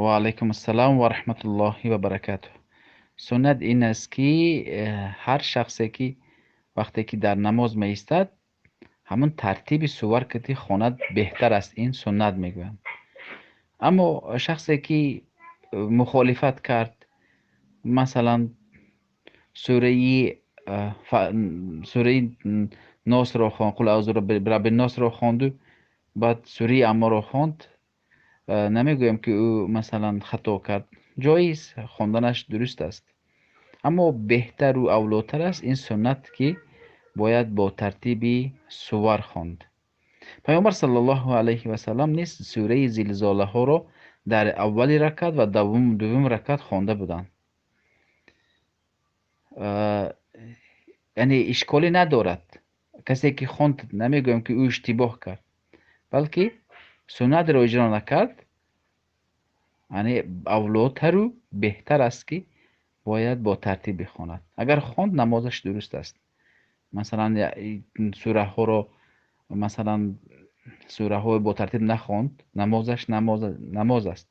Ва алайкум ассалом ва раҳматуллоҳи ва баракатуҳ. Суннат ин аст, ки ҳар шахсе ки вақте ки дар намоз меистад, ҳамон тартиби сувар ки хонад беҳтар аст, ин суннат мегӯянд. Аммо шахсе ки мухолифат кард, масалан сураи Носро хонд, қул аъузу бираббин Носро хонду, баъд сураи Амморо хонд, намегӯям, ки ӯ масалан хато кард. Ҷоиз, хонданаш дуруст аст. Аммо беҳтару авлотар аст ин суннат, ки бояд бо тартиби сувар хонд. Паёмбар саллаллоҳу алайҳи васаллам низ сураи зилзолаҳоро дар аввали ракат ва дуввум ракат хонда буданд. Яъне ишколе надорад. Касе ки хонд, намегӯям, ки ӯ иштибоҳ кард, балки суннатро иҷро накард. Яъне авлотару беҳтар аст, ки бояд бо тартиб бихонад. Агар хонд, намозаш дуруст аст. Масалан, сураҳоро, масалан, сураҳои бо тартиб нахонд, намозаш намоз аст.